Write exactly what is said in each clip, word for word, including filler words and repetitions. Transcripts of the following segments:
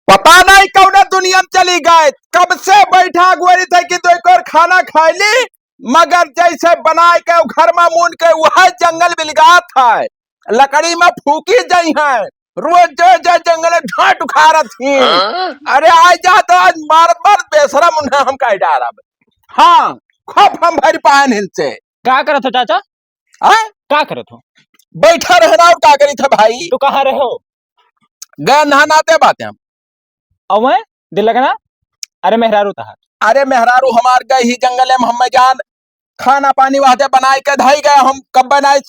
पता नहीं कौने दुनिया में चली गए, कब से बैठा गोरी थे कि दो एक और खाना खाई ली, मगर जैसे बनाए के घर में मून के वह जंगल बिलगात है, लकड़ी में फूकी जाई है, रोज जो जो जंगल में झाट उखाड़त ही। हाँ? अरे आ जा तो आज मारत मारत बेशरम उन्हें हम कह डारब। हाँ, खूब हम भर पाएन इनसे। का करत हो चाचा? हाँ? का करत हो? बैठा रहना और का करी था भाई? तू कहाँ रहे हो? गए नहानाते बातें हम। अवैं दिल लगना? अरे मेहरारू तहार। अरे मेहरारू हमार गए ही जंगल में, हम जान खाना पानी वास्ते बनाए के धई गए, हम कब बनाए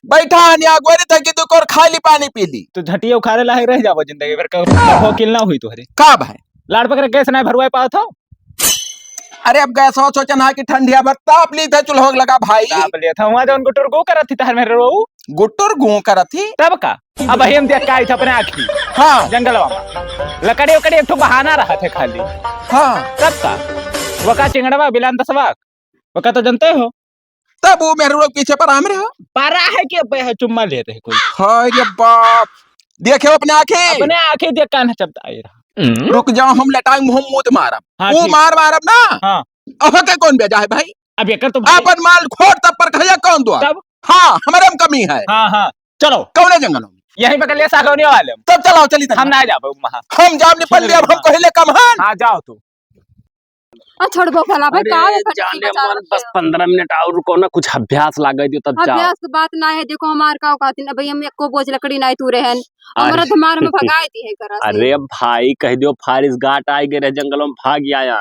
बैठा हन यहाँ गोरी थे कि तू कर खा ली पानी पी ली। तो झटिया उखाड़े लायक रह जाबो जिंदगी भर का, का भोकिल ना हुई तोहरे। का भाई? लाड़ पकड़ गैस ना भरवाए पावत हो? अरे अब गैस हो सोचन हा कि ठंडिया भर ताप ली थे चूल्हो लगा भाई। ताप लिया था वहाँ जौन गुटुर गो करत थी तहर मेरे रो। गुटुर गो करत थी? तब का? अब हम देख का आई था अपने आँखी। हाँ। जंगलवा में। लकड़ी उकड़ी एक ठो बहाना रहा थे खाली। हाँ। तब का? वका चिंगड़वा बिलान दसवा। वका तो जनते हो। तब वो मेहरुआ के पीछे परा में रहो। परा है कि अब्बे है, चुम्मा ले रहे कोई। हाय रे बाप, देखे अपने आँखें। अपने आँखें देख कान चपता आए रहा। रुक जाओ, हम लटाई मुँह मूत मारब। हाँ, वो ठीक। मार मारब ना। हाँ। अब के कौन बेजा है भाई? अब एकर तो भाई अपन माल खोट तब पर खैया कौन दुआ? तब? हाँ, हमरे में कमी है। हाँ, हाँ, चलो। कौने जंगल में? यहीं बगलिया सागौनिया वाले में। तब चलाओ, चली तब। हम ना जाबो वहाँ। हम जाब निपल लिया, हम कहिले कम हन। हाँ, जाओ तू। आ, छोड़बो भला भाई, अरे, का है, जाने बचा मन, बस पंद्रह मिनट और रुको ना, कुछ अभ्यास लागे दियो, तब जाओ। अभ्यास के बात ना है, देखो हमार का औकात है, भाई हम एको बोझ लकड़ी नाई तू रहन, हमारा अरे। धमार में भगाए दी है करा से। अरे भाई, कह दियो फारिस घाट आए गए रहे जंगलों में, भाग आया।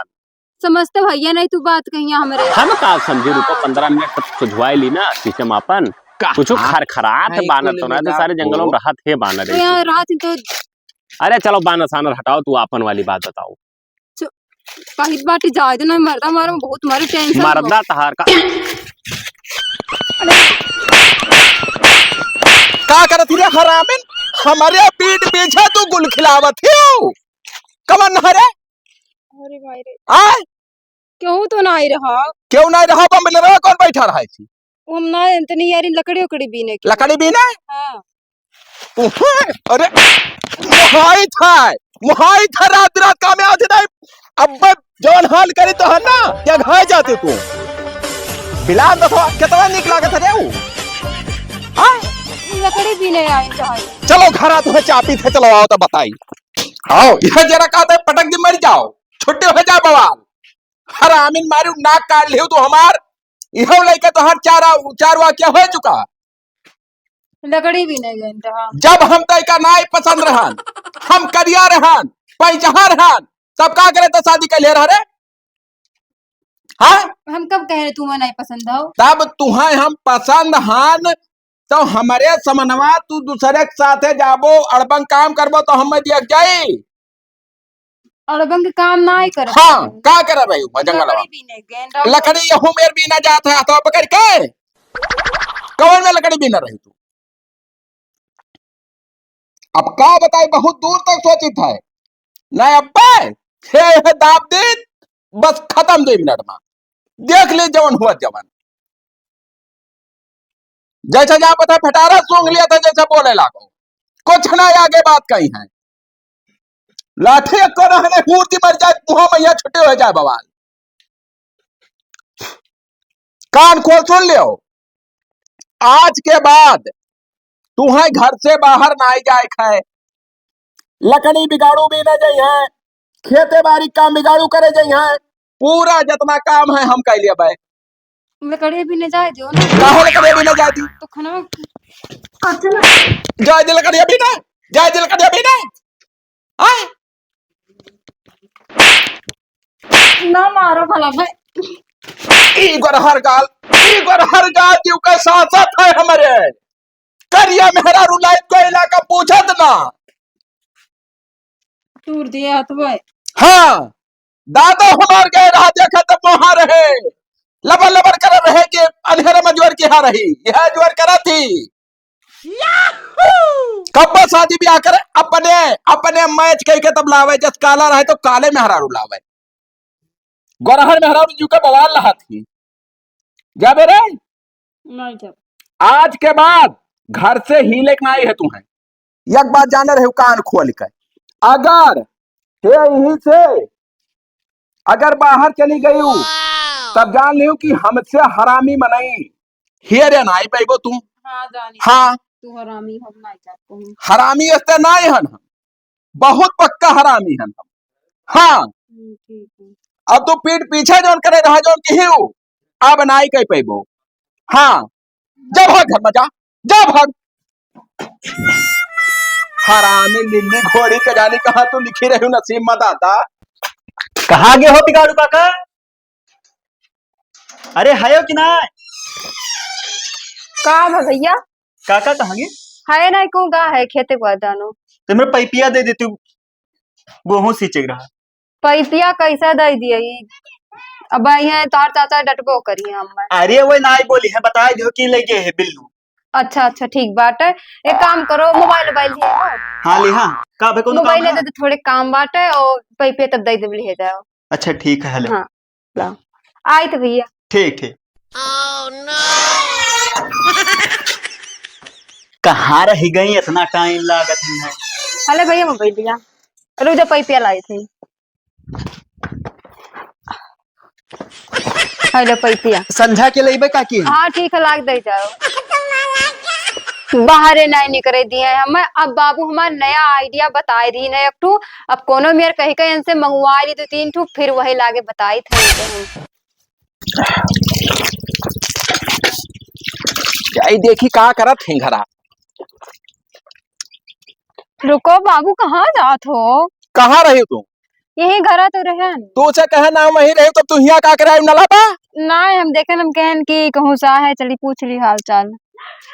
समझते भैया नहीं तू बात कहिया हमरे। हम का समझे, रुको, पंद्रह मिनट तक सुझवाई ली ना सिस्टम आपन। का? कुछ हाँ। खरखरात है, हाँ, बानर तो ना, तो सारे जंगलों में रहत है बानर तो है। यहाँ रात तो अरे चलो, बानर सानर हटाओ, तू आपन वाली बात बताओ। चु-, कहित बाटी जाए दे ना, मर्दा मारो, बहुत मारी टेंशन हो। मर्दा तहार का। का करत ही रे हरामिन? हमरे पीठ पीछे तू गुल खिलावत ही हो। कमन हरे? अरे भाई रे। आय? केहू तो नाई रहा। केहू नाई रहा, बम ले रहा, कौन बैठा रहा है? हम ना, इतनी यारी लकड़ी उकड़ी बीने की। लकड़ी बीने? हाँ। उहुं, अरे, मोहाई था, मोहाई था, रात रात काम में आते नहीं। अब जौन हाल करी तो है ना, क्या घाय जाते तू। बिलान देखो, कितना नीक लागत है रे ऊ। हाँ? लकड़ी बीने आई चाहे। चलो घर आ, तुम्हें चापी थे, चलो आओ तो बताई। आओ, यह जरा कहते पटक दी मर जाओ, छुट्टी हो जाए बवाल। हरामिन मारू नाक काट लियो तू हमार, इहो लइका तोहार चारा, चारवा क्या हो चुका? लकड़ी बीने गए तो हम। जब हम तय का नाई पसंद रहन, हम करिया रहन, पैंचहा रहन, तब का करे तो शादी कर ले रहा रे? हाँ? हम कब कह रहे तुम्हें नहीं पसंद हो? तब तुहें हम पसंद हन, तो हमरे समनवा तू दूसरे के साथे जाबो, अड़बंग काम करबो तो हमें दिया जाई। अड़बंग काम नाई करत हाँ, हूँ। का करत रही हो जंगलवा? लकड़ी बीने गेंदा। लकड़ी यहू मेर बीना जात है, हाथवा पकड़ के। कौन में लकड़ी बीना रही तू? अब का बताई, बहुत दूर तक सोचित है। ना अब्बे, हे, हे, दाब दे, बस खतम दो मिनट में। देख ले जवन हुआ जवन। जैसा जहाँ पता फटारा सूंघ लिया था, जैसा बोले लागो। कुछ ना आगे बात कही है। लाठी को रहने हूर की मर जाए, मुँह में यह छुट्टी हो जाए बवाल। कान खोल सुन लियो, आज के बाद तुहें घर से बाहर ना जाए खाए, लकड़ी बिगाड़ू भी ना जाई है, खेते बाड़ी काम बिगाड़ू करे जाई है, पूरा जितना काम है हम कर लिया भाई। लकड़ी भी ना जाए दियो ना। काहे लकड़ी भी ना जाए दी? तो खाना अच्छा ना। जाए दे लकड़ी भी ना, जाए दे लकड़ी भी ना। आए? ना मारो भला भाई। ई गोरहर गाल, ई गोरहर गाल जीव का सासत है हमरे। करिया मेहरारू लाइट को इलाका पूछत ना। तूर दिया हाथ भाई। हाँ, दादा हमार गए रहा देखा तब वहां रहे। लबर लबर कर रहे कि अंधेरे में ज्वर की हा रही, यह ज्वर करा थी। कब्बो शादी ब्याह करे, अपने, अपने मैच कह के तब लावे, जस काला रहे तो काले मेहरारू लावे। गोरहर मेहरारू जीव के बवाल लहात ही। जाबे रे? नहीं जाब। आज के बाद घर से हिले के नाई है तुम्हें। एक बात जाने रहे, कान खोल के, अगर हे यहीं से अगर बाहर चली गई हूँ, तब जान लियो कि हमसे हरामी मनई हियरे नाई पैबो तू। हाँ, जानी। हाँ। तू हरामी, हम नाई जात कहूँ। हरामी अस्ते नाई हन हम, बहुत पक्का हरामी हन हम। हाँ। हम्म, ठीक है। अब तू पीठ पीछे जौन करे रहा, जौन किहिउ, अब नाई कह पैबो। हाँ, जा भाग घर में, जा, जा भाग। हरामी लिल्ली घोड़ी के जानी कहाँ तू लिखी रही नसीब में दादा। कहाँ गे हो बिगाड़ू काका? अरे हयो कि ना? का बा भैया? काका कहाँ गे? है ना, कहूँ गा है, खेते को जानो। तो मेरे पैपिया दे देती, गोहूँ सींचे के रहा। पैपिया कैसे दे दिए ई? अब यहाँ तोहर चाचा डटबो करी हम। अरे वो नाई बोली है, बताई दियो कि ले गए है बिल्लू। अच्छा, अच्छा, ठीक बाटे। एक काम करो, मोबाइल, मोबाइल है? हाँ, ली हाँ। का बे, कौन मोबाइल काम है? दे दे, थोड़े काम बाटे और पैपे तब दे दे, ले जाओ। अच्छा, ठीक है, हेलो। हाँ, लाओ। आई तो भैया। ठीक, ठीक। कहाँ रह गई, इतना टाइम लागत है? हेलो भैया, मोबाइल दिया। रुक जा, पैपे लाई थी। हेलो पैपिया। संझा के लेबे काकी? हाँ, ठीक है, लाग दे जाओ। बाहरे नहीं निकरे दिए हमें। अब बाबू हमार नया आइडिया बताए रही ना एक ठू। अब कोनो मेर कही कही इनसे मंगवा ली दो तीन ठू, फिर वही लागे बताई थे इनसे हम। जाई देखी का करत हैं घरा। रुको बाबू, कहाँ जात हो? कहाँ रही तू? यही घरा तो रहन। तू से कहे ना वहीं रही, तो तू हियाँ का करे नला बा? नाहीं, हम देखेन, हम कहन कि कहूँ सा है, चली पूछ ली हाल चाल।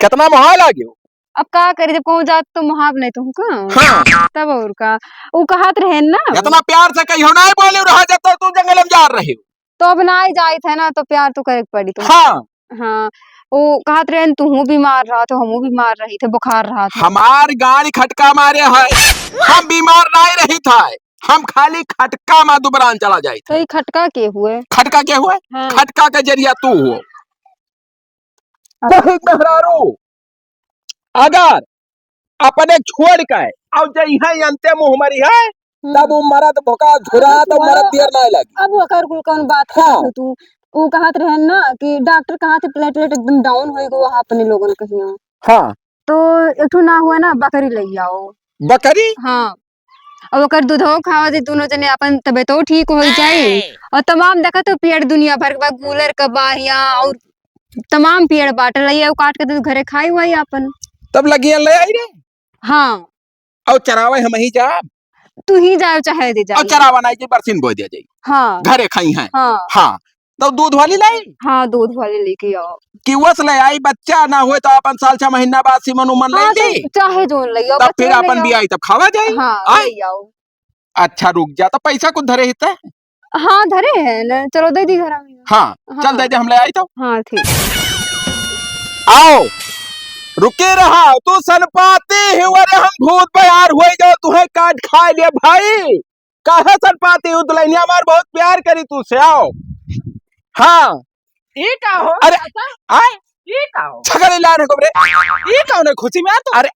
कितना मोहाय लागे हो? अब का करी, जब कहूँ जात तो मोहाब नहीं तुमको। हाँ। तब और का, ऊ कहत रहेन ना। इतना प्यार से कहियो ना बोले रहा, जब तक तू जंगल में जा रही हो। तो अब ना आई जाइत है ना, तो प्यार तो करे के पड़ी तुमको। हाँ। हाँ, ऊ कहत रहेन, "तुहूँ बीमार रहत हो, हमहूँ बीमार रही थे, बुखार रहत हो।" हमार गाड़ी खटका मारे है, हम बीमार नहीं रही था, हम खाली खटका मा दुबरान चला जाइत तो है। ई खटका के हुए? खटका के हुए? हाँ। खटका के जरिया तू हो। अच्छा। बहुत मेहरारू अगर अपने छोड़ के और जइहे अंते मुँह मरी है, हम्म। तब वो मरद भोका झुरा, अब तब मरद वो, देर ना लगी। अब ओकर कुल कौन बात हाँ। करत हो तू? ऊ कहत रहेन ना कि डॉक्टर कहत है platelet एकदम down होइ गो है अपने लोगन कहिया। हाँ। तो एक ठो ना हुआ ना, बकरी ले आओ। बकरी? हाँ। अब ओकर दूधो खावा दे, दोनों जने अपन तबियतो ठीक हो जाई। और तमाम देखत हो पेड़ दुनिया भर के बा, गूलर का बा हियाँ और तमाम पेड़ बाटल है, ऊ काट के तू घरे खाई हुआ अपन। तब लगिया ले आई रे। हाँ। और चरावे हम ही जाब। तू ही जाओ चाहे दे जाओ। और चरावा नहीं जी, बरसीन बोए दे जाई। हाँ। घरे खाई हैं। हाँ। हाँ। तो दूध वाली लाई? हाँ, दूध वाली लेके आओ। कि वस ले आई, बच्चा ना होए तो अपन साल छह महीना बाद सीमन उमन ले हाँ, ली। तो चाहे जोन ले आओ, तब बच्चा फिर ले अपन आओ। बियाई तब खावा जाई। हाँ, आय? ले आओ। अच्छा रुक जा, तो पैसा कुछ धरे ही ते? हाँ, धरे है ना, चलो दे दी घर में। हाँ, हाँ। चल दे दे, हम ले आई तो। हाँ, ठीक। आओ, रुके रहा, तू सनपाती ही, अरे हम भूत बयार हुए जाओ, तुहे काट खा ले भाई। काहे सनपाती हो? दुल्हनिया हमार बहुत प्यार करी तू से, आओ। हाँ। ई का हो? अरे, चाचा? आय? ई का हो? छगड़ी लान है को रे। ई कौन है खुशी में आ तू? अरे,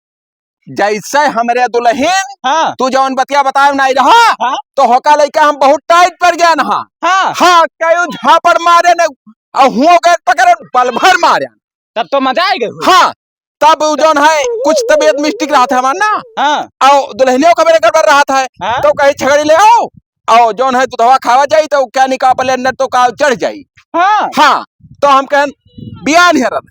जैसे हमरे दुल्हन, हाँ। तू जौन बतिया बताए नहीं रहा, हाँ। तो होका लइका हम बहुत tight पर गया ना। हाँ। हाँ, कयो झापड़ मारे न, और हुओ गए पकड़े बल भर मारे। तब तो मजा आ गए। हाँ, तब उ जौन है, कुछ तबीयत mistake रहत है हमार ना। हाँ। और दुल्हनियों का मेरे गड़बड़ रहत है। हाँ। तो कही छगड़ी ले आओ, और जौन है दुधवा खावा जाई, तो क्या निकाह पर लेंडर तो का चढ़ जाई। हाँ। हाँ, तो हम कहन बियान हेरत,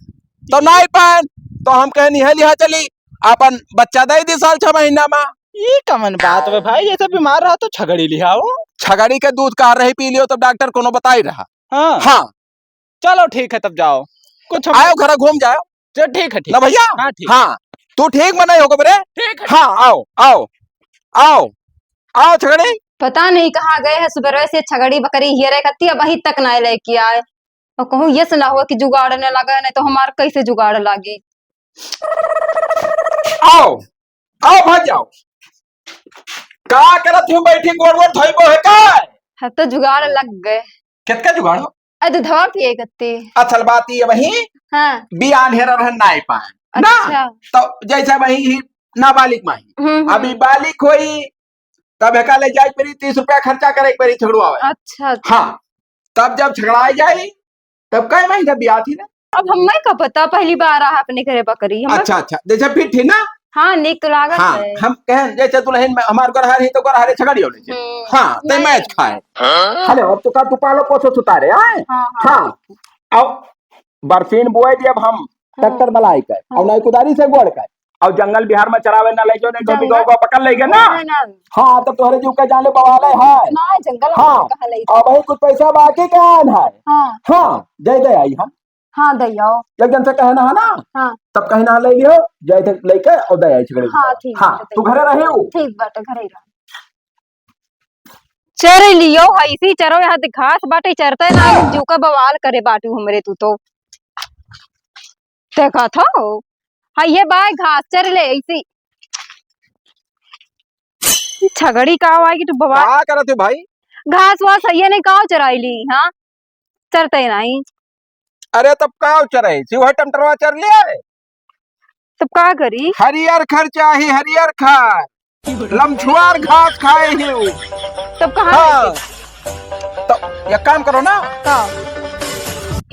तो नाई पाएन, तो हम कहन इहे लिहा चली, अपन बच्चा दे दी साल छह महीना में। ई कमन बात बे भाई, जैसे बीमार रहा तो छगड़ी लिहाओ। छगड़ी के दूध का रही पी लियो, तो डॉक्टर कोनो बताई रहा। हाँ। हाँ। चलो ठीक है, तब जाओ, कुछ हम आयो, घर घूम जाओ। चलो ठीक है, ठीक। ना भैया? हाँ, ठीक। हाँ, तू ठीक में नहीं होगा बरे? ठीक है। हाँ, आओ, आओ, आओ, आओ छगड़ी। पता नहीं कहाँ गए हैं, सुबह से छगड़ी बकरी हियरे कत्ती, अब अभी तक नहीं लेके आए। और कहूँ ये से ना हो कि जुगाड़ न लगा, नहीं तो हमार कैसे जुगाड़ लागी। आओ, आओ, भाग जाओ। का करत हूँ बैठी, गोड़ वोड़ धोइबो है का? हम तो जुगाड़ लग गए। कितका जुगाड़ हो? अरे दूधवा पिए कत्ती। असल बात ये वही, हाँ। बियान हेरा रहन नाई पाए। ना? अच्छा। तो जैसे वही ही नाबालिग माही। हम्म, हम्म। अभी बालिग होई, तब एका ले जाए परी, तीस रुपया खर्चा करे परी छगड़ुआवे। अच्छा, अच्छा। हाँ, तब जब छगड़ाए जाई, तब कई महीना बियाह थी ना? अब हमें का पता, पहली बार आहा अपने घरे बकरी, हमें अच्छा, अच्छा, जैसे फिट थी ना? हाँ, नीक तो लागत हाँ, है। हम कहें, जैसे दुल्हन में हमार गोरहर ही तो गोरहरे छगड़ी होने चाहिए। हम्म, हाँ, ते नहीं। मैच खाए। हाँ? हेलो, अब तो का तू पालो पोसो सुतारे, आए? हाँ, हाँ। हाँ, अब बरसीन बोए दिए अब हम, हाँ। ट्रैक्टर बलाई के, हाँ। और नहीं कुदारी से गोड़ के, और जंगल बिहार में चरावे ना ले जाओ, नहीं तो जंगल? गाँव का पकड़ लेगे ना। ना, ना। हाँ, तब तोहरे जीव के जान ले बवाले है। ना, जंगल हाँ। कहाँ ले जाओ? अब वही कुछ पैसा बाकी का है। हाँ। हाँ, दे दे आई हम। हाँ, दे आओ। एक जन से कहना है ना, हाँ। तब कहना ले लियो, जाए थे लेके और दे आई छगड़ी। हाँ, ठीक हाँ, बाटे, तू घरे रहे हो? ठीक बाटे, घरे रहो। चर लियो, हइसी चरो, यहाँ ते घास बाटे, चरते ना, जीव का बवाल करे बाटू हमरे तू तो। देखा था, हाँ, ये बाय घास चर ले, ऐसी छगड़ी का आवाज की तू बवाल। का करत है भाई? घास वास है ये नहीं, काव चराई ली, हाँ? चरते नहीं। अरे तब काव चराई, सिवाय टमटरवा चर लिया रे। तब का करी? हरियर खर चाही, हरियर खर। लमछुआर घास खाए ही। तब कहाँ हाँ। लेके? तो एक काम करो ना। का?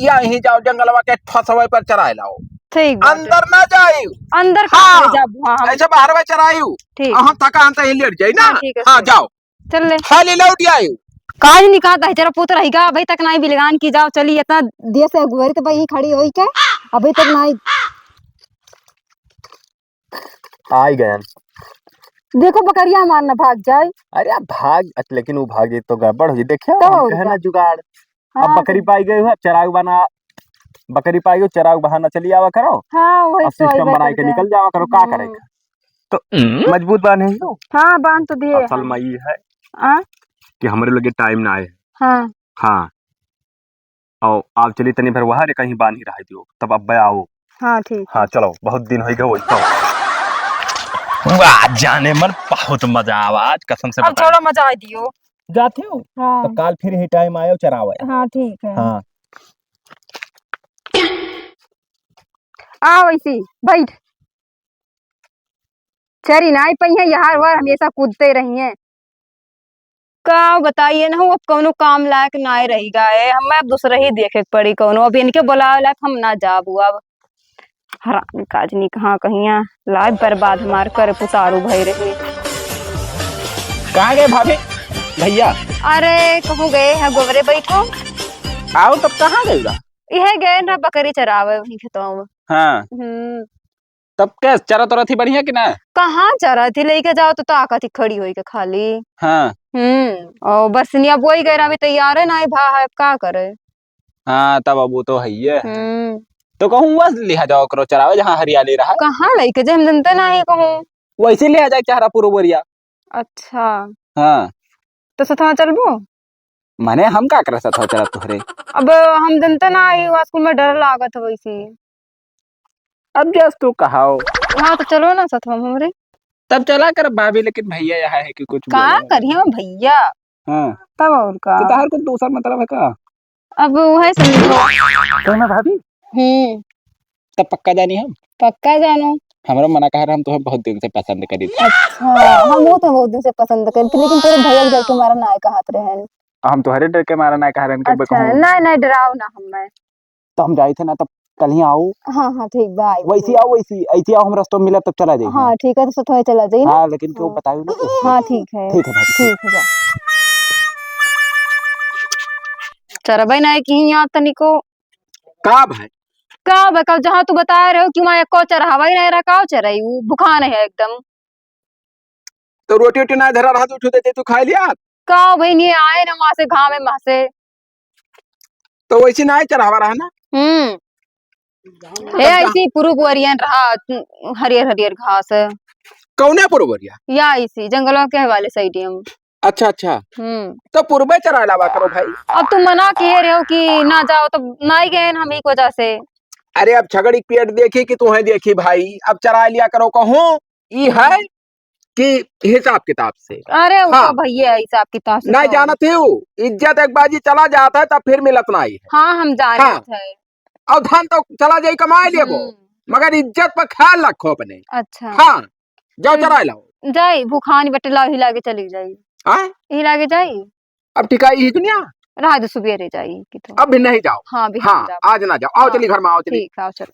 या यहीं जाओ, जंगलवा के ठसवे पर चराए लाओ। ठीक बात है। अंदर ना जाइयो। अंदर का हाँ। करे जाबू? हाँ, हम ऐसे बाहर में चराइयो। ठीक। और हम थका हम तो यहीं लेट जाई ना। हाँ, ठीक है, हाँ, ठीक। जाओ। चल ले। खाली लौट आइयो। काज नहीं कहता है, तेरा पुत्र रहिगा, अभी तक नहीं बिलगान की जाओ, चली इतना देर से अगुवरी तो भाई यहीं खड़ी होई के, अभी तक नहीं। आई गयन। देखो बकरिया हमार ना भाग जाए। अरे आप भाग, अच-, लेकिन वो भाग जाए तो गड़बड़ हो जाए। देखियो, तब हम और कहे का? ना जुगाड़। अब हाँ, बकरी तो पाई गई हो, अब चराऊ बना, बकरी पाई गई, चराऊ बहाना चली आवा करो। हाँ, वही अब तो सिस्टम बनाए के निकल जावा करो, का हम्म। करेगा? तो मजबूत बांधे हो? हाँ, बांध तो दिए असल हैं। में ये है आ? कि हमरे लगे टाइम ना आए। हाँ। हाँ। और आप चली तनी भर वहाँ रे कहीं बांध ही रह दियो, तब अब आओ। हाँ, ठीक हाँ, है। चलो, बहुत दिन हो गए वही तो। वाह, जाने मन बहुत मजा आवा आज, कसम से अब बता। थोड़ा मजा आ दियो। जाते हो? हाँ। तो काल फिर यही टाइम आयो, चरावे। हाँ, ठीक है। हाँ। आ वैसी, बैठ। चरी नाई पई है, यहाँ वह हमेशा कूदते रही हैं। का बताइए ना, अब कौनो काम लायक नाई रही गए, हमें अब दूसरा ही देखे के पड़ी कौनो। अब इनके बुलावे लायक हम ना जाबू अब। हराम काजनी कहाँ कहिया, लाइफ बर्बाद हमार कर पुतारू भई रही। कहाँ गए भाभी, भैया? अरे, कहूँ गए हैं, गोबरे बैठो। आओ, तब कहाँ गए बा? यह गए ना बकरी चरावे वहीं खेतवा में। हाँ। हम्म। तब के चरत उरत ही बढ़िया कि ना? कहाँ चरत ही, लेके जाओ तो ताकत ही खड़ी होई के खाली। हाँ। हम्म, और बरसिनिया बोई गए, अभी तैयार है ना, भाई, अब का करे? हाँ, तब अब वो तो है ही है। हम्म। तो कहूँ बस लिहा जाओ करो चरावे, जहाँ हरियाली रहा। कहाँ लेके जाए, हम जनते ना है कहूँ। वैसे लिहा जाए चाहरा पुरबरिया। अच्छा। हाँ। तो सथवा चलबो? माने हम का करे सथवा चला तोहरे? अब हम जनते ना है, स्कूल में डर लागत है वैसे। अब जस तू कहाओ। हाँ, तो चलो ना सथवा में हमरे। तब चला कर भाभी, लेकिन भैया यहाँ है कि कुछ का बोले? करिए भैया? हाँ। तब और का? तो तहार कुछ दूसर मतलब है का? अब वो है समझो। कौन है भाभी? हम्म। तब पक्का जानी हम? पक्का जानो। हमरा मना कहा रहा, हम तुम्हें बहुत दिन से पसंद करी थी। अच्छा, हम वो तो बहुत दिन से पसंद करी थी, लेकिन तेरे भैया के डर के मारा ना कहत रहे। हम तुम्हारे डर के मारा ना कहा रहे कि अच्छा, नहीं, नहीं, डराओ ना हमें। तो हम जाई थे ना, तब कल ही आओ। हाँ, हाँ, ठीक बा, आई वैसे थे। आओ, वैसे, ऐसे आओ, हम रास्ता में मिला, तब चला जाइए। हाँ, ठीक है, तो सथवा चला जाइए ना। हाँ, लेकिन क्यों हाँ। बताओ ना तो। हाँ, ठीक है। ठीक है, भाभी। ठीक है, जा। चरबै ना कि यहाँ तनिको। का भाई? का भाई, कल जहाँ तू बता रहे हो कि वहाँ एको चरहवा ही नहीं रहा, का चराई? वो भुखान है एकदम। तो रोटी वोटी ना धरा रहा, तो उठो देते, तू खा लिया। का भाई, नहीं आए ना वहाँ से, घाम है वहाँ से। तो वैसे ना चरावा रहा ना? हम्म। ए, ऐसी पुरुब वरियन रहा, हरियर हरियर घास है। कौने पुरुब वरिया? या ऐसी जंगलों के वाले साइड ही हम। अच्छा, अच्छा। हम्म। तो पुरबे चराए लावा करो भाई। अब तू मना किए रहे हो कि ना जाओ, तो ना ही गए हम एक वजह से। अरे, अब छगड़ी के पेट देखी कि तुम्हें देखी भाई, अब चराए लिया करो कहूँ, ई है कि हिसाब किताब से। अरे, वो तो हाँ। भैया हिसाब किताब से नहीं तो जानत ही हो, इज्जत एक बाजी चला जाता है, तब फिर मिलत नहीं है। हाँ, हम जानत हाँ। है। और धन तो चला जाई कमाए लेबो, हम्म। मगर इज्जत पर ख्याल रखो अपने। अच्छा। हाँ, जाओ हम्म। चराए लाओ। जाई, भुखानी बटे, लाओ, ही लागे चली जाई। आय? ही लागे जाई। अब टिकाई ही दुनिया? रहा दो, सुबेरे जाई कि तो। अब भी नहीं जाओ। हाँ, बिहान हाँ, जाओ। आज ना जाओ। आओ, हाँ। चली घर में, आओ, चली। ठीक, आओ, चलो।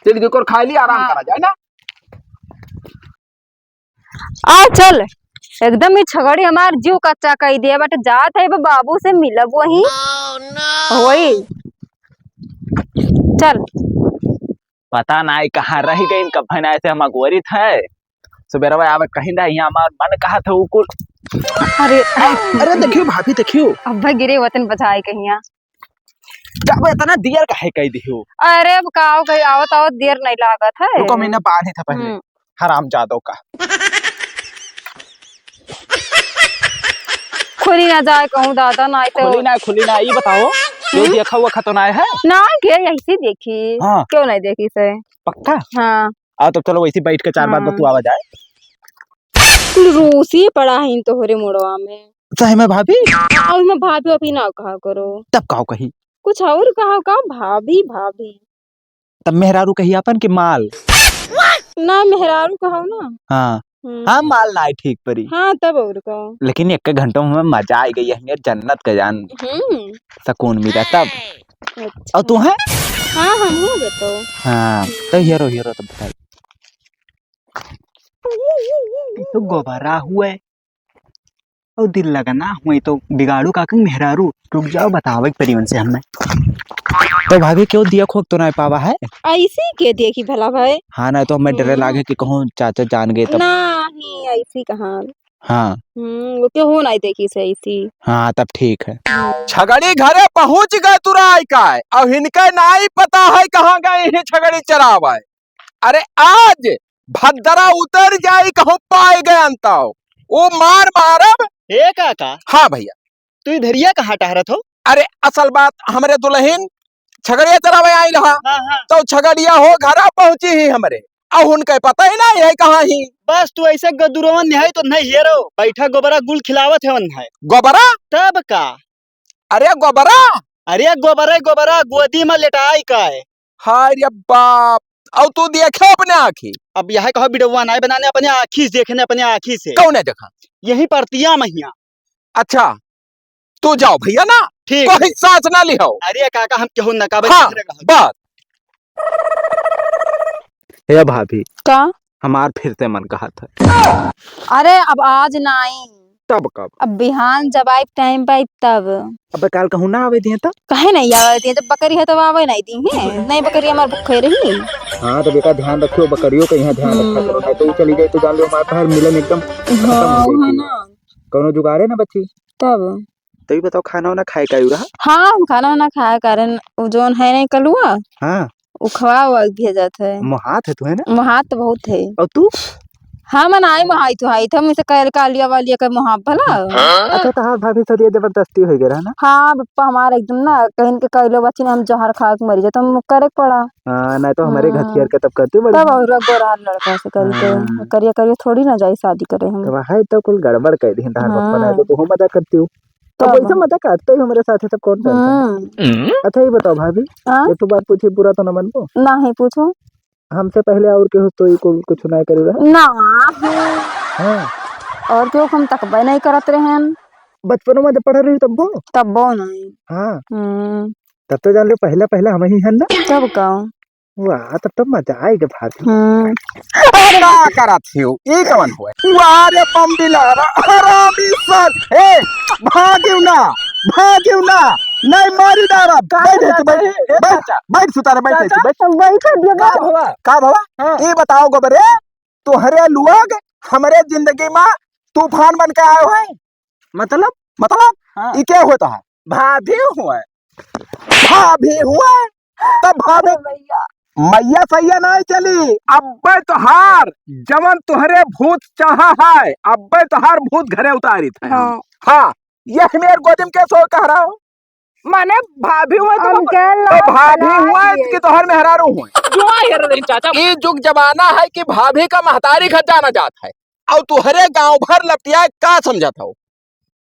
चली, दुकर खा ली, आराम हाँ। करा जाए ना। आ चल, एकदम ही छगड़ी हमार जीव कच्चा कई दिया, बट जात है, बाबू से मिलब वही। Oh, no! वही। चल। पता नाई कहाँ रह गइन, कब भैन ऐसे हम अगोरित है। सुबेरवा आवे कहीं दा, यहाँ हमार मन कहा था उ कुल। अरे, अरे देखियो भाभी, देखियो। अब गिरे वतन बचाए कहिया। का बा, इतना दियर काहे कई दियो? अरे, अब का हो गई, आवत, आवत देर नहीं लागत है। रुको, मैंने बांधे था पहले। हम्म। हरामजादों का। खुली ना जाए कहूँ दादा, नहीं तो। खुली ना, खुली ना, ये बताओ, क्यों हम्म? देखा हुआ खतोना है? ना, के यही से देखी। हाँ। क्यों नहीं देखी से? पक्का? हाँ। आओ, तब चलो, वैसे बैठ के चार बात हाँ। बतुआवा जाए। कुल रूसी पड़ा है इन तोहरे मुड़वा में। सही में भाभी? और मैं भाभी अभी ना कहा करो। तब काव कही? कुछ और कहा का, भाभी, भाभी। तब मेहरारू कही अपन कि माल? ना, मेहरारू कहो ना। हाँ। हम्म। हाँ, माल ना ठीक परी। हाँ, तब और का। लेकिन एक घंटों में मजा आ गई है, मेरे जन्नत का जान। हम्म। सुकून मिला तब। अच्छा। और तू है? हाँ, हम हो गए तो। हाँ, तो हीरो, हीरो तो बताई। ये तो गोबरा हुआ है। और दिल लगना हुई तो बिगाड़ू का कहीं मेहरारू। रुक जाओ, बतावे के परी उनसे हमें। तो भाभी, क्यों दिया खोक तो नहीं पावा है? ऐसी के देखी भला भाई? हाँ, नहीं तो हमें डरे हम्म। लागे कि कहूँ चाचा जान गए तब। नहीं, ऐसी कहाँ? हाँ। हम्म, वो क्यों हो नहीं देखी से ऐसी? हाँ, तब ठीक है। छगड़ी घरे पहुँच गए तुराई का, और इनका नहीं पता है कहाँ गए हैं छगड़ी चरावे। अरे आज भद्दरा उतर जाई, कहूँ पाए गए अंताओ। ओ मार मारब। ए काका। हाँ भैया। तू इधरिया कहाँ टहरत हो? अरे असल बात, हमरे दुलहिन छगड़िया चरावे आई रहा। हाँ, हाँ। तो छगड़िया हो घरा पहुँची ही हमरे। अब उनके पता ही ना है कहाँ ही। बस तू ऐसे गदुरवन नहीं तो नहीं हेरो। बैठा गोबरा गुल खिलावत है वन है। गोबरा? तब का? अरे गोबरा? अरे गोबरा, गोबरा, गोदी में लेटाई का है। हाय रे बाप, अब तू देखे अपने आँखी। अब यह कहो बिडवा नाय बनाने, अपने आँखी से देखे ने, अपने आँखी से। कौन है देखा? यही परतिया महिया। अच्छा, तू जाओ भैया ना, ठीक कोई है। सांस ना लिहो। अरे काका, हम केहू नकाबे हाँ, नहीं रहा। बस। हे भाभी। का? हमार फिर से मन कहत है। अरे अब आज नाई। तब कब? अब बिहान जब आइब टाइम पाइब तब। अब काल कहूँ ना आवे दिए तब? काहे नहीं आवे दिए? जब बकरी है तब आवे नहीं दी है। नहीं बकरी हमार भूखे रही। हाँ, तो बेटा ध्यान रखियो, बकरियों का यहाँ ध्यान रखा करो, हम्म। नहीं तो वो चली जाए तो जान लो हमारे पास मिलन एकदम खत्म हो हाँ, जाएगी। है ना। कौनो जुगाड़े ना बची। तब? तो ये बताओ, खाना वाना खाए का रहा? हाँ, हम खाना वाना खाए कारण वो जौन है नहीं कलुआ, हाँ। वो खवा हुआ भेजत है। मोहात है तू, है ना? मोहात तो बहुत है। और तू? हाँ, मन आए मोहाई तो हाई था, मुझसे कह कालिया वालिया का मोहाब भला। हाँ? अच्छा, तो हाँ, भाभी सदिया जबरदस्ती हो गया रहा ना? हाँ, पप्पा हमारा एकदम ना, कहीं के कहलो बच्ची ने हम जहर खा के मरी जाए, तो हम करे के पड़ा। हाँ, नहीं तो हमारे हम्म। घथियार के तब करती बड़ी। तब और गोरा लड़का से करी तो हाँ। करिया करिया थोड़ी ना जाई शादी करे हम। तब है तो कुल गड़बड़ कर दी, धान हाँ। बप्पा, नहीं तो तू मजा करती हो। अब तब वैसे मजा काटते ही हमारे साथ है, तब कौन करता है? हम्म। अच्छा, ये बताओ भाभी, हाँ? एक ठो बात पूछी, बुरा तो ना मानबो? नहीं, पूछो। हमसे पहले और केहू तो ई कुल कुछ ना करे रहा? ना। हाँ। और केहू हम तकबे नहीं करत रहन। बचपन में जब पढ़े रही तब्बो? तब्बो नहीं। हाँ। हम्म। तब तो जान लो पहला पहला हम ही हन ना? तब का? वाह, तब तो मजा आएगा भाभी। हम्म। अरे का करत हो? ई कवन हुए? वाह रे बम बिलारा, हरामी साल। ए, भागियो ना, भागियो ना। नहीं मारी डारा। का बैठ, बैठ, बैठ, बैठ, बैठ, सुतारा, बैठ, बैठ, बैठ। बैठ दिया का बा। भवा? का भवा? हाँ। ई बताओ गोबरे, तोहरे लोग हमरे जिंदगी में तूफान बन के आयो है। मतलब? मतलब? हाँ। ई क्या होता है? भाभी हुए। भाभी हुए। तब भाभी अरे भैया। मैया सैया नहीं चली। अब्बे तोहार जवन तोहरे भूत चाहा है, अब्बे तोहार भूत घरे उतारित है। हाँ। हाँ, यह मेरे गोदी में कैसे हो कह रहा हो? माने भाभी हुए तो हमके तो लाज भाभी बना हुए दिए। कि तोहर मेहरारू हुए? जो आ यार रे चाचा। ई जुग जमाना है कि भाभी का महतारी घर जाना जात है। और तोहरे गांव भर लपटिया का समझत हो?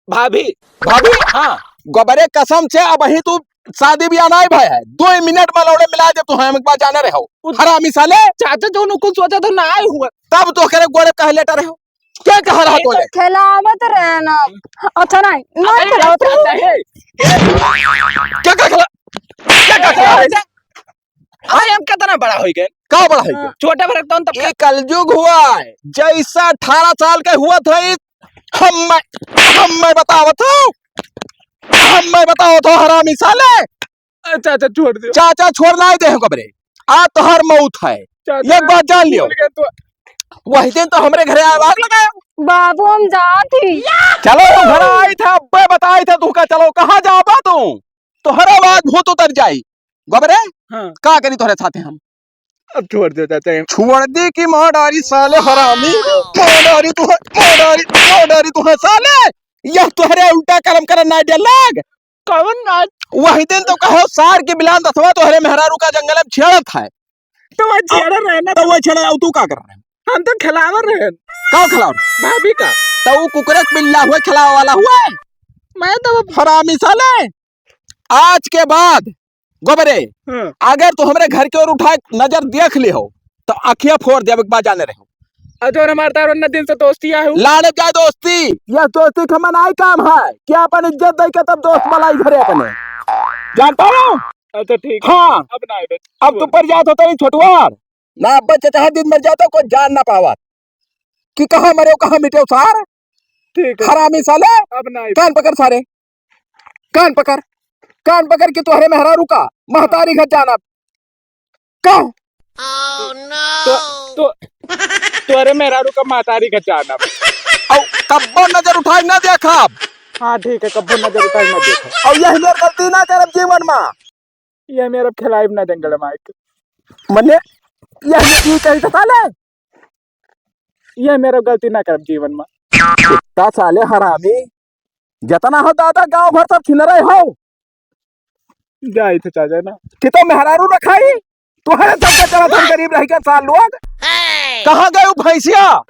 भाभी। भाभी? हाँ। गोबरे कसम से अब ही तू शादी ब्याह नहीं भय है। दो मिनट में लौड़े मिला दे तू हम एक बार जाने रहे हो। उस हरामी साले। चाचा जो नुकुल सोचा था ना आए हुए। तब तो करे गोड़े कह लेटा रहे हो। क्या कहा रहा तोले? खेलावत रहे ना। अच्छा, नहीं, नहीं अरे, खेलावत रहे। क्या, क्या खेला-, क्या, क्या खेला रहे? अरे, हम कितना बड़ा होइ गए? का बड़ा होइ गए? छोटा भरत तो हम तब ये कलजुग हुआ है। जैसा अठारह साल का हुआ था, ये हम मैं, हम मैं बतावत हूँ, हम मैं बतावत हूँ, हरामी साले। अच्छा, अच्छा, छोड़ दो। चाचा, छोड़ ना दे हमको बरे। आ तोहर मौत है। चाचा, एक बात जान लियो। भूल गए तो। वही दिन तो हमरे घरे आवाज लगायो। बाबू, हम जात ही। चलो, तू घर आई था, अब्बे बताई था तू का, चलो, कहाँ जाबा तू? तोहरा आवाज भूत उतर जाई। गोबरे, हाँ। का करी तोहरे साथे हम? अब छोड़ दे चाचा। छोड़ दे कि मार डारी साले हरामी, मार डारी तू है, मार डारी, मार डारी तू है साले। यह तोहरे उल्टा करम करन ना दे लाग। कौन ना? वही दिन तो कहो सार के बिलान दसवा तोहरे मेहरारू का जंगल में छेड़त है। तो वह छेड़ा रहे ना। तो वह छेड़ा, तू का कर रहे? हम तो खिलावर रहे। का खिलावर? भाभी का। तो वो कुकरक बिल्ला हुआ, खिलावा वाला हुआ है। मैं तो वो हरामी साले। आज के बाद गोबरे, हाँ। अगर तू हमरे घर के ओर उठा नजर देख ले हो, तो अखिया फोड़ देवे के बाद जाने रहो। अजोर हमार तार उन्ना दिन से दोस्ती आहू। लाड़े जाए दोस्ती, यह दोस्ती के मनाई काम है कि अपन इज्जत दे के तब दोस्त बुलाई घरे अपने। जानता हो? अच्छा, ठीक है। हाँ। अब ना आइबे। अब तू पर जात होता नहीं छोटुआर। ना अब्बा चचा दिन मर जाता, कोई जान ना पावा कि कहाँ मरे, कहाँ मिटे सार। ठीक है। हरामी साले। अब ना आइबे। कान पकड़ सारे। कान पकड़, कान पकड़ के तोहरे मेहरारू का महतारी घर जाना। का? तो, तो, तोहरे मेहरारू का महतारी घर जाना। औ कब्बो नजर उठाई ना देखब। हाँ, ठीक है, कब्बो नजर उठाई ना देखब। औ यह मेर गलती ना करब जीवन मा। यह मेर अब खिलाइब ना जंगल मा आइके। मने, यह ई कही तो साले। यह मेर अब गलती ना करब जीवन मा। कुत्ता साले हरामी, जतना हो दादा गाँव भर सब छिनरे हो। जाई थे चाचा ना। कि तो मेहरारू रखाई, तोहरे सबके चलत हम गरीब रह के साल लोग। कहाँ गए उ भैंसिया?